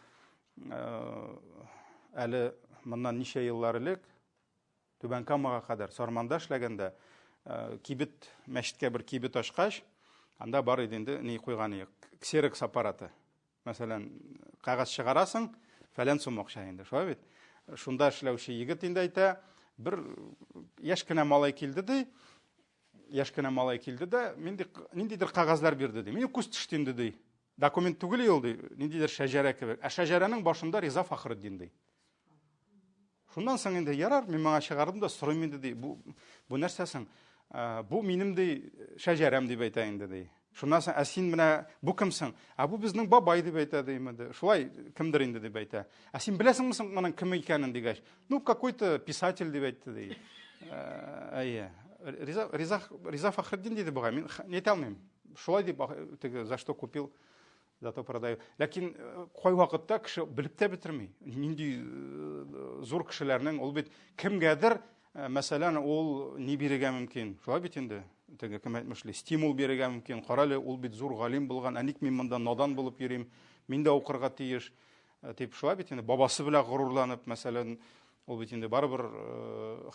әле моннан ничә еллар элек Түбән Камага кадәр Сарманда эшләгәндә кибет, мәчеткә бер кибет ачкач, анда бар иде инде ни куйган ксерокс аппараты. Мәсәлән, кәгазь чыгарасың, фәлән сум акча инде, шулай бит? Шунда эшләүче егет инде әйтә, бер яшь кенә малай килде ди, яшь кенә малай килде дә, ниндидер кәгазьләр бирде ди. Минем күз төште инде ди. Документ түгел ул ди, ниндидер шәҗәрә кебек. Ә шәҗәрәнең башында Риза Фахретдин ди. Шуннан соң инде ярар, мин моңа чыгардым да сорыйм инде ди. Бу бу нәрсә соң? Бу минем ди шәҗәрәм дип әйтә инде ди. Шуннан соң, ә син менә бу кем соң? Ә бу безнең бабай дип әйтә ди инде. Шулай кемдер инде дип әйтә. Ә син беләсеңме соң моның кем икәнен дигәч, ну какой-то писатель дип әйтте ди. Әйе. Риза Риза Риза Фахретдин диде бугай. Мин не әйтә алмыйм. Шулай дип теге за что купил зато продаю. Ләкин кайвакытта кеше белеп тә бетерми. Нинди зур кешеләрнең ул бит кемгәдер Мәсәлән, ул ни бирергә мөмкин? Шулай бит инде. Теге кем әйтмешли, стимул бирергә мөмкин. Карале, ул бит зур галим булган, ә ник мин монда надан булып йөрим? Мин дә укырга тиеш. Дип шулай бит инде. Бабасы белән горурланып, мәсәлән, ул бит инде барыбер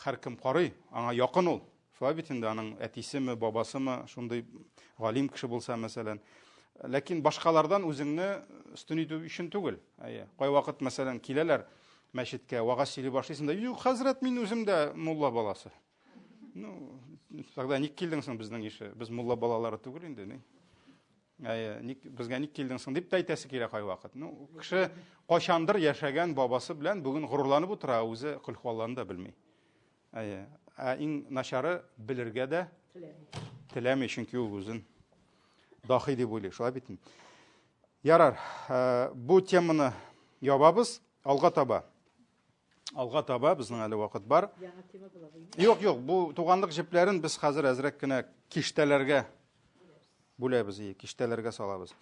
һәркем карый, аңа якын ул. Шулай бит инде, аның әтисеме, бабасымы, шундый галим кеше булса, мәсәлән. Ләкин башкалардан үзеңне өстен итү өчен түгел. Әйе. Кайвакыт, мәсәлән, киләләр мәчеткә, вәгазь сөйли башлыйсың да, юк, хәзрәт, мин үзем дә мулла баласы. Ну, тогда ник килдең соң безнең ише? Без мулла балалары түгел инде, ни? Әйе, ник, безгә ник килдең соң дип тә әйтәсе килә кайвакыт. Ну, кеше кайчандыр яшәгән бабасы белән бүген горурланып утыра, үзе колхуалланы да белми. Әйе. Ә иң начары белергә дә теләми, чөнки ул үзен дахи дип уйлый. Шулай бит. Ярар, бу теманы ябабыз. Алга таба. Алга таба безнең әле вакыт бар. Яңа тема була бу. Юк, юк, бу туганлык җепләрен без хәзер әзрәк кенә киштәләргә бүләбез, киштәләргә салабыз.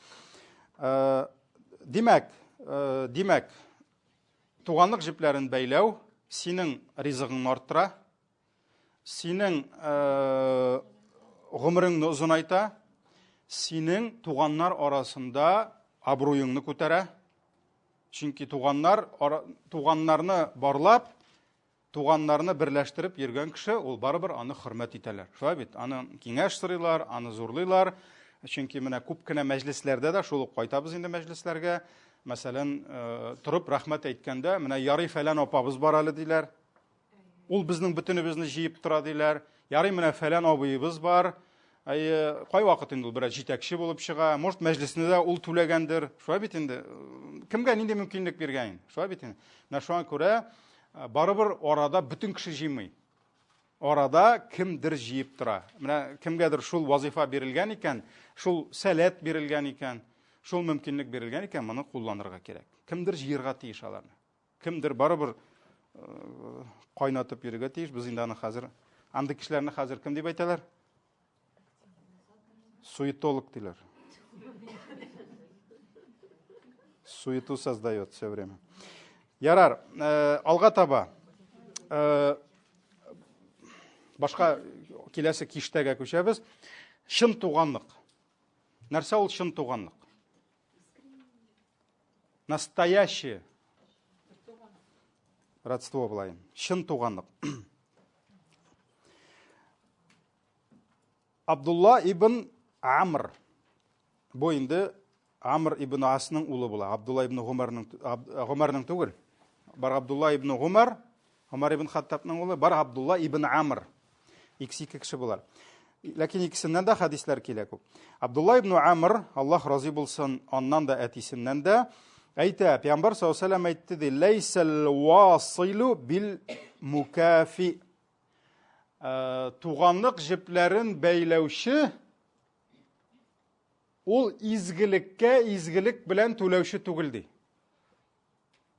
Димәк, димәк, туганлык җепләрен бәйләү синең ризыгыңны арттыра, синең гомереңне озынайта, синең туганнар арасында абруеңны күтәрә. Чөнки туганнар туганнарны барлап, Туганнарны берләштереп йөргән кеше, ул барыбер аны хөрмәт итәләр. Шулай бит? Аны киңәш сорыйлар, аны зурлыйлар. Чөнки менә күп кенә мәҗлесләрдә дә шул ук кайтабыз инде мәҗлесләргә. Мәсәлән, торып рәхмәт әйткәндә, менә ярый фәлән апабыз бар әле диләр. Ул безнең бөтенебезне җыеп тора диләр. Ярый менә фәлән абыебыз бар. Әйе, кайвакыт инде ул бераз җитәкче булып чыга. Может, мәҗлесне дә ул түләгәндер. Шулай бит инде. Кемгә нинди мөмкинлек биргән? Шулай бит инде. Менә шуңа күрә барыбер арада бөтен кеше җыймый. Арада кемдер җыеп тора. Менә кемгәдер шул вазифа бирелгән икән, шул сәләт бирелгән икән, шул мөмкинлек бирелгән икән, моны кулланырга кирәк. Кемдер җыерга тиеш аларны. Кемдер барыбер кайнатып йөрергә тиеш. Без инде аны хәзер, андый кешеләрне хәзер кем дип әйтәләр? Суетолог диләр. Суету создает все время. Ярар, алга таба. Башка киләсе киштәгә күчәбез. Чын туганлык. Нәрсә ул чын туганлык? Настоящее родство булай. Чын туганлык. Абдулла ибн Амр. Бу инде Амр ибн Асның улы була. Абдулла ибн Гумарның Гумарның түгел. Бар Абдулла ибн Гумар, Гомар ибн Хаттабның улы, бар Абдулла ибн Амр. Икесе ике кеше болар. Ләкин икесеннән дә хәдисләр килә күп. Абдулла ибн Амр, Аллаһ разый булсын, аннан да әтисеннән дә, әйтә, Пәйгамбәр саллаллаһу алейһи вәсәлләм әйтте ди, ләйсәл василу бил мукафи. Туганлык җепләрен бәйләүче ул изгелеккә изгелек белән түләүче түгел ди.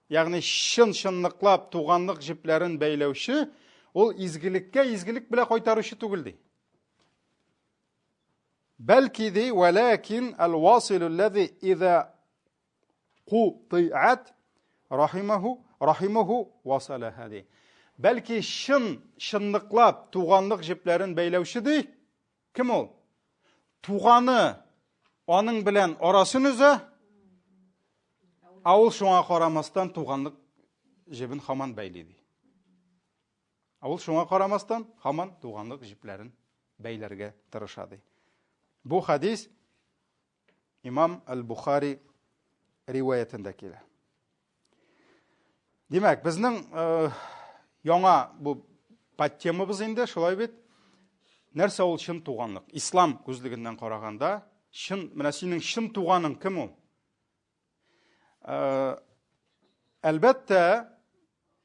Ягъни чын-чынлыклап туганлык җепләрен бәйләүче, ул изгелеккә изгелек белән кайтаручы түгел ди. Бәлки ди, вәләкин әл-василу лләзи иза кутыйат рахимаху рахимаху васалаха ди. Бәлки чын чынлыклап туганлык җепләрен бәйләүче ди, Кем ул? Туганы аның белән арасын өзә, ә ул шуңа карамастан туганлык җебен һаман бәйли ди. Ә ул шуңа карамастан һаман туганлык җепләрен бәйләргә тырыша ди. Бу хадис Имам Әл-Бухари риваятендә килә. Димәк, безнең яңа бу подтемабыз инде, шулай бит. Нәрсә ул чын туганлык? Ислам күзлегеннән караганда, чын, менә синең чын туганың кем ул? Әлбәттә,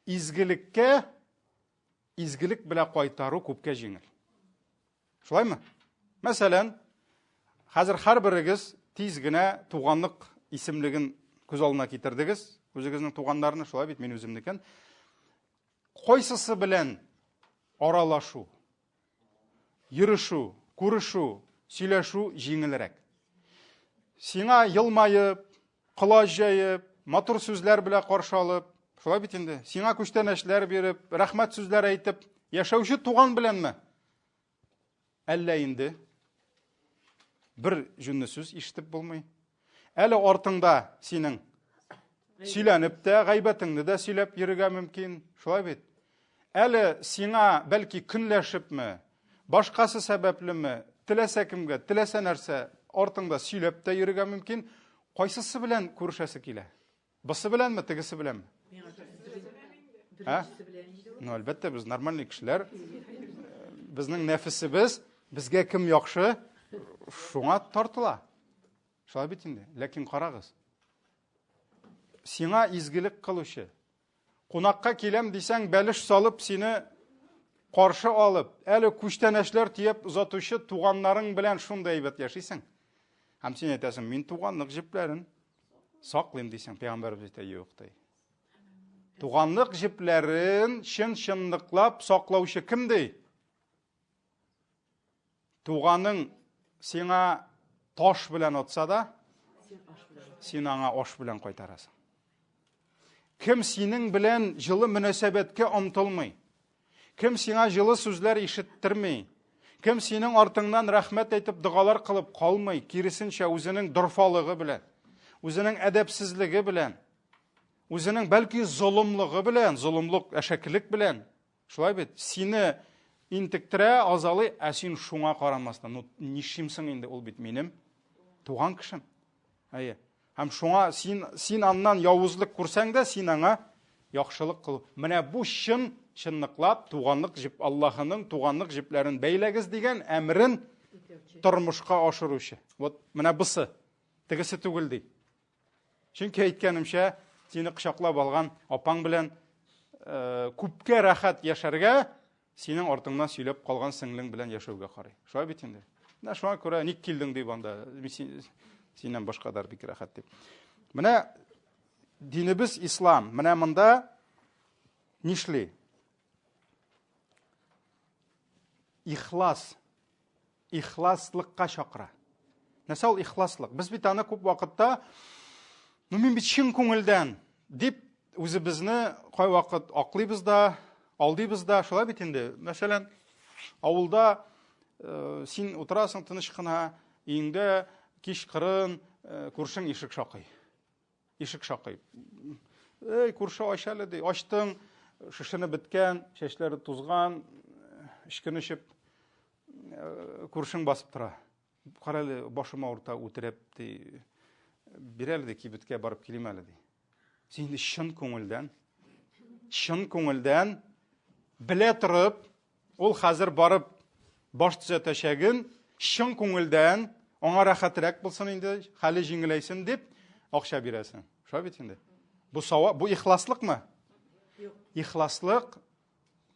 изгелеккә изгелек белән кайтару күпкә җиңел. Шулаймы? Мәсәлән, хәзер һәрберегез тиз генә туганлык исемлеген күз алдына китердегез, үзегезнең туганнарны, шулай бит, мин үземнекен. Кайсысы белән аралашу, йөрешү, күрешү, сөйләшү җиңелрәк? Сиңа елмаеп, колач җәеп, матур сүзләр белән каршы алып, шулай бит инде, сиңа күчтәнәчләр биреп, рәхмәт сүзләр әйтеп, Яшәүче туган беләнме? Әллә инде бер җүнле сүз ишетеп булмый. Әле артыңда синең сөйләнеп тә, гайбәтеңне дә сөйләп йөрергә мөмкин. Шулай бит? Әле сиңа бәлки көнләшепме, башкасы сәбәплеме, теләсә кемгә, теләсә нәрсә артыңда сөйләп тә йөрергә мөмкин. Кайсысы белән күрешәсе килә? Бусы беләнме, тегесе беләнме? Ә? Ну, әлбәттә, без нормальный кешеләр. Безнең нәфесебез безгә кем яхшы, шуңа тартыла. Шулай бит инде. Ләкин карагыз. Сиңа изгелек кылучы, кунакка киләм дисәң, бәлеш салып сине каршы алып, әле күчтәнәчләр төяп озатучы туганнарың белән шундый әйбәт яшисең. Һәм син әйтәсең, мин туганлык җепләрен саклыйм дисең, пәйгамбәребез әйтә, юк ди. Туганлык җепләрен чын-чынлыклап саклаучы кем ди? Туганың сиңа таш белән атса да, син аңа аш белән кайтарасың. Кем синең белән җылы мөнәсәбәткә омтылмый, кем сиңа җылы сүзләр ишеттерми, кем синең артыңнан рәхмәт әйтеп догалар кылып калмый, киресенчә үзенең дорфалыгы белән, үзенең әдәпсезлеге белән, үзенең бәлки золымлыгы белән, золымлык, әшәкелек белән, шулай бит, сине интектерә, азалый, ә син шуңа карамастан, ну нишлим соң инде, ул бит минем туган кешем. Әйе. Һәм шуңа син, син аннан явызлык күрсәң дә, син аңа яхшылык кыл. Менә бу чын, чынлыклап туганлык җеп Аллаһының туганлык җепләрен бәйләгез дигән әмерен тормышка ашыручы. Вот менә бусы. Тегесе түгел ди. Чөнки әйткәнемчә, сине кочаклап алган апаң белән э, күпкә рәхәт яшәргә, синең артыңнан сөйләп калган сеңлең белән яшәүгә карый. Шулай бит инде. Менә шуңа күрә ник килдең дип анда, синнән башка да бик рәхәт дип. Менә динебез ислам. Менә монда нишли? Ихлас. Ихласлыкка чакыра. Нәрсә ул ихласлык? Без бит аны күп вакытта, ну мин бит чын күңелдән дип үзебезне кайвакыт аклыйбыз да, алдыйбыз да, шулай бит инде. Мәсәлән, авылда э, син утырасың тыныч кына, өеңдә кичкырын э, күршең ишек шакый. Ишек шакый. Эй, күрше, ач әле, ди. Ачтың, шешенеп беткән, чәчләре тузган, эчкен эчеп, э, күршең басып тора. Кара әле, башым авырта, үтереп, ди. Бир әле, ди, кибеткә барып килим әле, ди. Син инде чын күңелдән, чын күңелдән белә торып, Ул хәзер барып баш төзәтәчәген чын күңелдән аңа рәхәтрәк булсын инде, хәле җиңеләйсен дип акча бирәсең. Шулай бит инде. Бу сава, бу ихласлыкмы? Юк. Ихласлык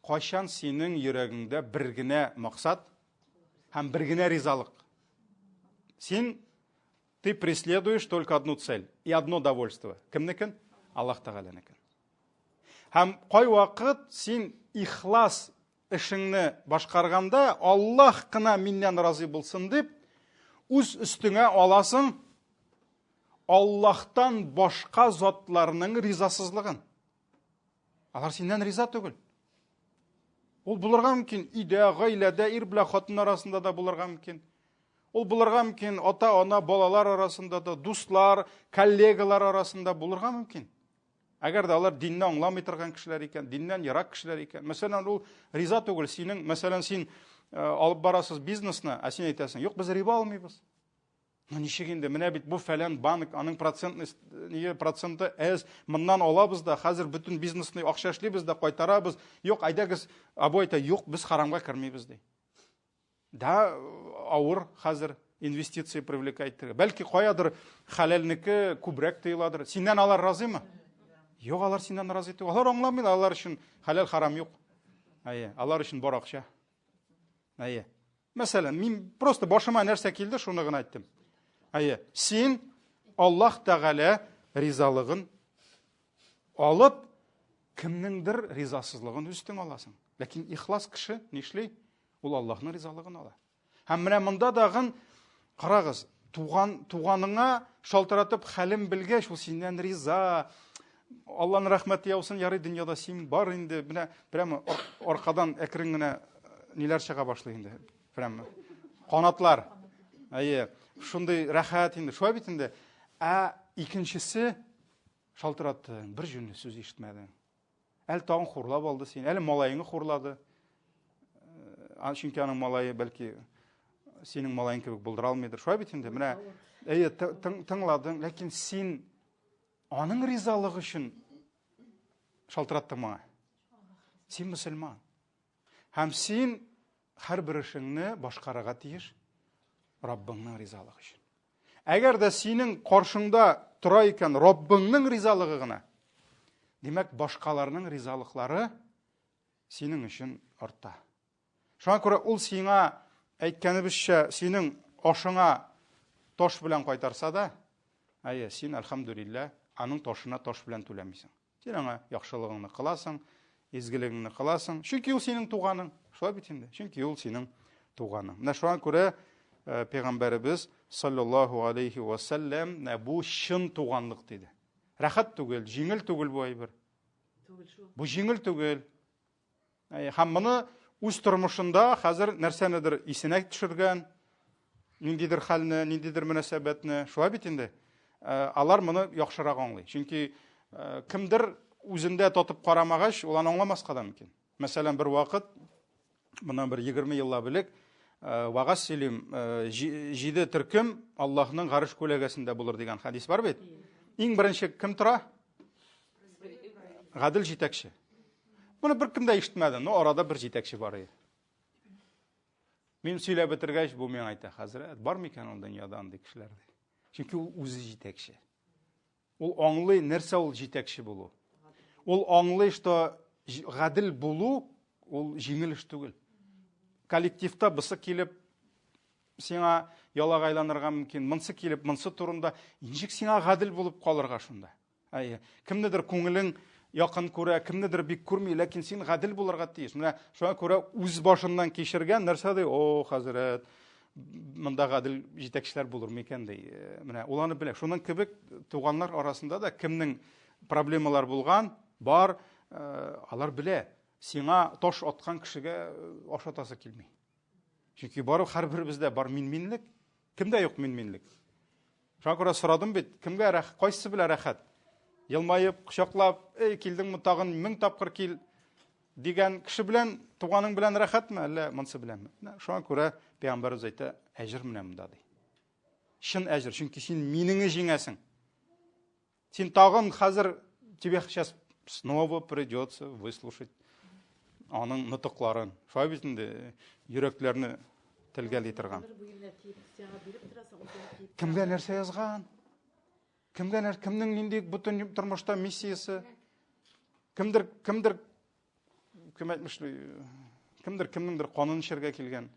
кайчан синең йөрәгеңдә бер генә максат һәм бер генә ризалык. Син ты преследуешь только одну цель и одно довольство. Кемнекен? Аллаһ Тәгаләнекен. Һәм кайвакыт син ихлас эшеңне башкарганда, Аллаһ кына миннән разый булсын дип, үз өстеңә аласың Аллаһтан башка затларның ризасызлыгын. Алар синнән риза түгел. Ул булырга мөмкин өйдә, гаиләдә, ир белән хатын арасында да булырга мөмкин. Ул булырга мөмкин ата-ана, балалар арасында да, дуслар, коллегалар арасында булырга мөмкин. Әгәр дә алар динне аңламый торган кешеләр икән, диннән ерак кешеләр икән. Мәсәлән, ул риза түгел, синең, мәсәлән, син э, алып барасыз бизнесны, ә син әйтәсең, юк, без риба алмыйбыз. Ну ничек инде, менә бит бу фәлән банк, аның процентный нигә проценты әз, моннан алабыз да, хәзер бөтен бизнесны акча эшлибез дә кайтарабыз. Юк, әйдәгез, абый әйтә, юк, без харамга кермибез ди. Да, авыр хәзер инвестиция привлекать итәргә. Бәлки каядыр хәләлнеке күбрәк тоеладыр. Синнән алар разыймы? Юк, алар синнән разый түгел. Алар аңламыйлар, алар өчен хәләл харам юк. Әйе, алар өчен бар акча. Әйе. Мәсәлән, мин просто башыма нәрсә килде, шуны гына әйттем. Әйе, син Аллаһ Тәгалә ризалыгын алып, кемнеңдер ризасызлыгын өстең аласың. Ләкин ихлас кеше нишли? Ул Аллаһның ризалыгын ала. Һәм менә монда дагын карагыз, туган туганыңа шалтыратып хәлен белгәч, ул синнән риза, Алланың рәхмәте яусын, ярый дөньяда син бар инде. Менә прямо аркадан әкрен генә ниләр чыга башлый инде. Прямо канатлар. Әйе, шундый рәхәт инде. Шулай бит инде. Ә икенчесе шалтыратты, бер җүнле сүз ишетмәдең. Әле тагын хурлап алды сине, әле малаеңны хурлады. Э, чөнки аның малае бәлки синең малаең кебек булдыра алмыйдыр. Шулай бит инде. Менә әйе, тыңладың, ләкин син аның ризалыгы өчен шалтыраттың моңа. Син мөселман. Һәм син һәрбер эшеңне башкарырга тиеш Раббыңның ризалыгы өчен. Әгәр дә синең каршыңда тора икән Раббыңның ризалыгы гына, димәк, башкаларның ризалыклары синең өчен арта. Шуңа күрә ул сиңа әйткәнебезчә, синең ашыңа таш белән кайтарса да, әйе, син, әлхәмдүлилләһ, аның ташына таш белән түләмисең. Син аңа яхшылыгыңны кыласың, изгелегеңне кыласың. Чөнки ул синең туганың. Шулай бит инде. Чөнки ул синең туганың. Менә шуңа күрә э, пәйгамбәребез саллаллаһу алейхи ва саллям бу чын туганлык диде. Рәхәт түгел, җиңел түгел бу әйбер. Түгел шул. Бу җиңел түгел. Һәм моны үз тормышында хәзер нәрсәнедер исенә төшергән, ниндидер хәлне, ниндидер мөнәсәбәтне, шулай бит инде. Э, алар моны яхшырак аңлый. Чөнки э, кемдер үзендә татып карамагач, ул аны аңламаска да мөмкин. Мәсәлән, бер вакыт, моннан бер 20 еллап элек, э, вагаз сөйлим, җиде төркем Аллаһның гареш күләгәсендә булыр дигән хәдис бар бит. Иң беренче кем тора? Гадел җитәкче. Моны беркем дә ишетмәде, но арада бер җитәкче бар иде. Мин сөйләп бетергәч, бу миңа әйтә, хәзрәт, бар микән ул дөньяда андый кешеләр ди. Чөнки ул үзе җитәкче. Ул аңлый, нәрсә ул җитәкче булу. Ул аңлый, что гадел булу ул җиңел эш түгел. Коллективта бысы килеп сиңа ялагайланырга мөмкин, монсы килеп, монсы турында ничек сиңа гадел булып калырга шунда? Әйе. Кемнедер күңелең якын күрә, кемнедер бик күрми, ләкин син гадел булырга тиеш. Менә шуңа күрә үз башыннан кичергән нәрсә ди, о, хәзрәт, монда гадел җитәкчеләр булыр микән ди. Э, менә ул аны белә. Шуның кебек туганнар арасында да кемнең проблемалар булган, бар, э, алар белә. Сиңа таш аткан кешегә э, ашатасы килми. Чөнки бары һәрберебездә бар мин-минлек. Кемдә юк мин-минлек? Шуңа күрә сорадым бит, кемгә рәх, кайсысы белән рәхәт? Елмаеп, кочаклап, эй, килдеңме тагын мең тапкыр кил дигән кеше белән, туганың белән рәхәтме, әллә монсы беләнме? Менә шуңа күрә пәйгамбәребез әйтә, әҗер менә монда ди. Чын әҗер, чөнки син минеңе җиңәсең. Син тагын хәзер тебе сейчас снова придется выслушать аның нотыкларын. Шулай бит инде йөрәкләрне телгәли торган. Кемгә нәрсә язган? Кемгә нәрсә, кемнең нинди бөтен тормышта миссиясе? Кемдер, кемдер кем әйтмешли, кемдер кемнеңдер канын эчәргә килгән.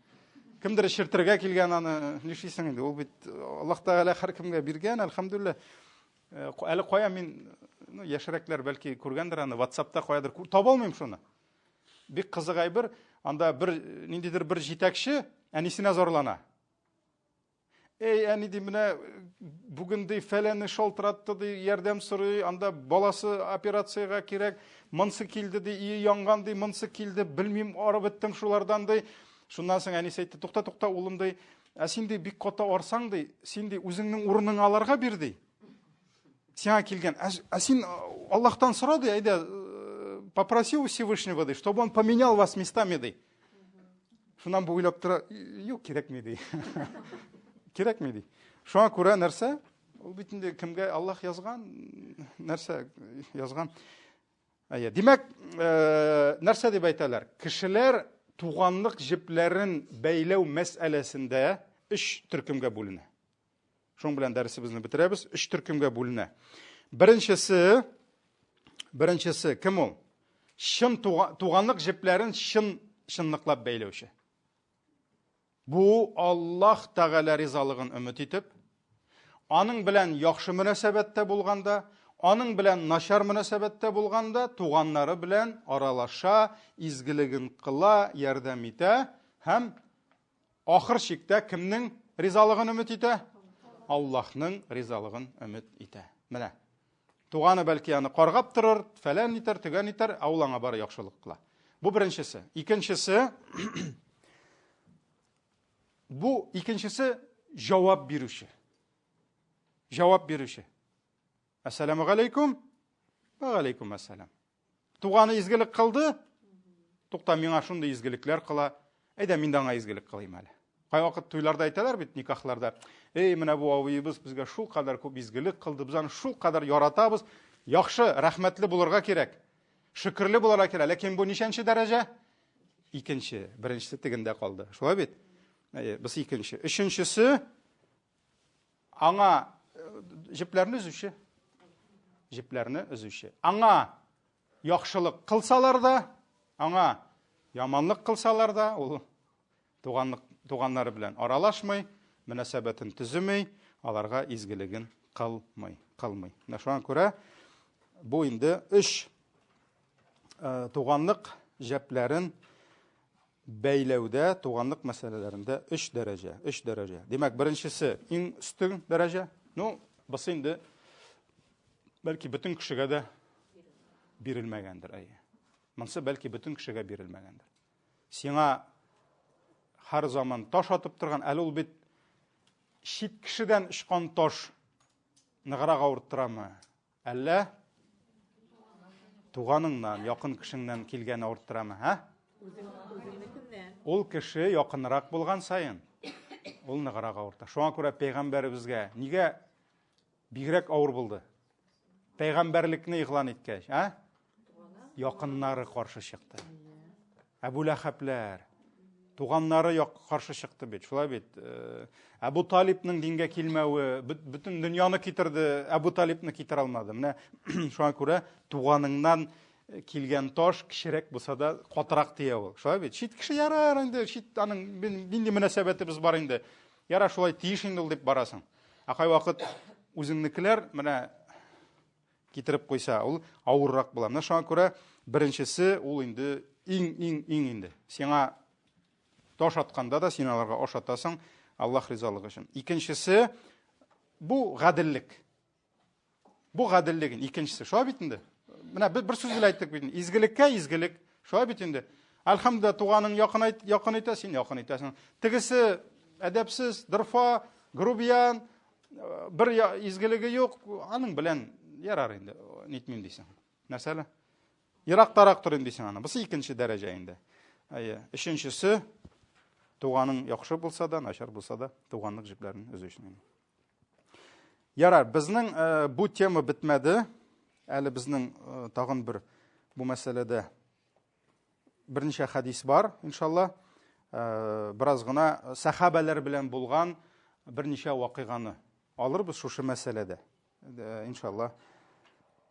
Кемдер эчертергә килгән аны, нишлисең инде? Ул бит Аллаһ Тәгалә һәркемгә биргән, әлхәмдүлилләһ. Э, әле кая мин, ну, яшьрәкләр бәлки күргәндер аны, WhatsAppта каядыр таба алмыйм шуны. Бик кызык әйбер, анда бер ниндидер бер җитәкче әнисенә зарлана. Эй, әни ди, менә бүген ди фәләне шалтыратты ди, ярдәм сорый, анда баласы операциягә кирәк, монсы килде ди, ие янган ди, монсы килде, белмим, арып беттем шулардан ди. Шуннан соң әнисе әйтте, тукта, тукта, улым ди, ә син ди бик каты арсаң ди, син ди үзеңнең урыныңа аларга бир ди. Сиңа килгән, ә, ә син Аллаһтан сора ди, әйдә, попроси у Всевышнего ди, чтобы он поменял вас местами ди. Шуннан бу уйлап тора, юк, кирәкми ди. Кирәкми ди. Шуңа күрә нәрсә? Ул бит инде кемгә Аллаһ язган, нәрсә язган. Әйе, димәк, э, нәрсә дип әйтәләр? Кешеләр туганлык җепләрен бәйләү мәсьәләсендә өч төркемгә бүленә. Шуның белән дәресебезне бетерәбез. Өч төркемгә бүленә. Беренчесе, беренчесе кем ул? Чын туганлык җепләрен чын чынлыклап бәйләүче. Бу Аллаһ Тәгалә ризалыгын өмет итеп, аның белән яхшы мөнәсәбәттә булганда, аның белән начар мөнәсәбәттә булганда, туганнары белән аралаша, изгелеген кыла, ярдәм итә һәм Ахыр чиктә кемнең ризалыгын өмет итә? Аллаһның ризалыгын өмет итә. Менә. Туганы бәлки аны каргап торыр, фәлән итәр, төгән итәр, ә ул аңа бары яхшылык кыла. Бу беренчесе. Икенчесе, бу икенчесе җавап бирүче. Җавап бирүче. Әссәламу галәйкүм. Ва галәйкүм әссәлам. Туганы изгелек кылды. Тукта, миңа шундый изгелекләр кыла. Әйдә, мин дә аңа изгелек кылыйм әле. Кайвакыт туйларда әйтәләр бит, никахларда. Эй, менә бу абыебыз безгә шул кадәр күп изгелек кылды, без аны шул кадәр яратабыз. Яхшы, рәхмәтле булырга кирәк. Шөкерле булырга кирәк. Ләкин бу ничәнче дәрәҗә? Икенче. Беренчесе тегендә калды. Шулай бит? Әйе, без икенче. Өченчесе аңа җепләрне өзүче. Җепләрне өзүче. Аңа яхшылык кылсалар да, аңа яманлык кылсалар да, ул туганлык туганнары белән аралашмый, мөнәсәбәтен төземи, аларга изгелеген кылмый, кылмый. Менә шуңа күрә бу инде өч туганлык җәпләрен бәйләүдә, туганлык мәсьәләләрендә өч дәрәҗә, өч дәрәҗә. Димәк, беренчесе иң өстен дәрәҗә. Ну, бусы инде бәлки бөтен кешегә дә бирелмәгәндер, әйе. Монсы бәлки бөтен кешегә бирелмәгәндер. Сиңа һәр заман таш атып торган, әле ул бит чит кешедән очкан таш ныграк авырттырамы? Әллә туганыңнан, якын кешеңнән килгән авырттырамы, ә? Ул кеше якынрак булган саен, ул ныграк авырта. Шуңа күрә пәйгамбәребезгә нигә бигрәк авыр булды? Пәйгамбәрлекне игълан иткәч, ә? Якыннары каршы чыкты. Әбу Ләхәбләр, туганнары як каршы чыкты бит, шулай бит. Э, Әбу Талибның дингә килмәве бөтен дөньяны китерде, Әбу Талибны китерә алмады. Менә шуңа күрә туганыңнан э, килгән таш кечерәк булса да катырак тия ул. Шулай бит. Чит кеше ярар инде, чит аның нинди мөнәсәбәтебез бар инде. Ярар, шулай тиеш инде ул дип барасың. Ә кайвакыт үзеңнекеләр менә китереп куйса, ул авыррак була. Менә шуңа күрә беренчесе ул инде иң иң иң инде. Сиңа таш атканда да син аларга ашатасың Аллаһ ризалыгы өчен. Икенчесе бу гаделлек. Бу гаделлек икенчесе. Шулай бит инде. Менә бер, бер сүз белән әйттек бит. Изгелеккә изгелек. Шулай бит инде. Әлхәмдүлилләһ, туганың якын якын итә, син якын итәсең. Тегесе әдәпсез, дырфа, грубиян, бер изгелеге юк, аның белән ярар инде, нитмим дисең. Нәрсәле? Ерактарак торыйм дисең аны. Бусы икенче дәрәҗә инде. Әйе. Өченчесе туганың яхшы булса да, начар булса да, туганлык җепләрен өзү өчен. Ярар, безнең э, бу тема бетмәде. Әле безнең э, тагын бер бу мәсьәләдә берничә хәдис бар, иншалла. Э, бераз гына сәхабәләр белән булган берничә вакыйганы алырбыз шушы мәсьәләдә. Э, иншалла,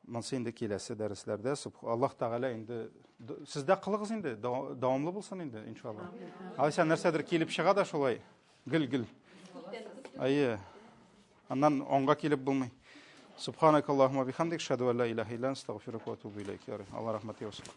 монсы инде киләсе дәресләрдә. Аллаһ Тәгалә инде сездә кылыгыз инде, дәвамлы булсын инде, иншалла. Алайса нәрсәдер килеп чыга да шулай, гел-гел. Әйе. Аннан аңга килеп булмый. Субханакаллахума бихамдик, шаду ла илаха илля астагфирука ва атубу илейк. Алла рәхмәте яусын.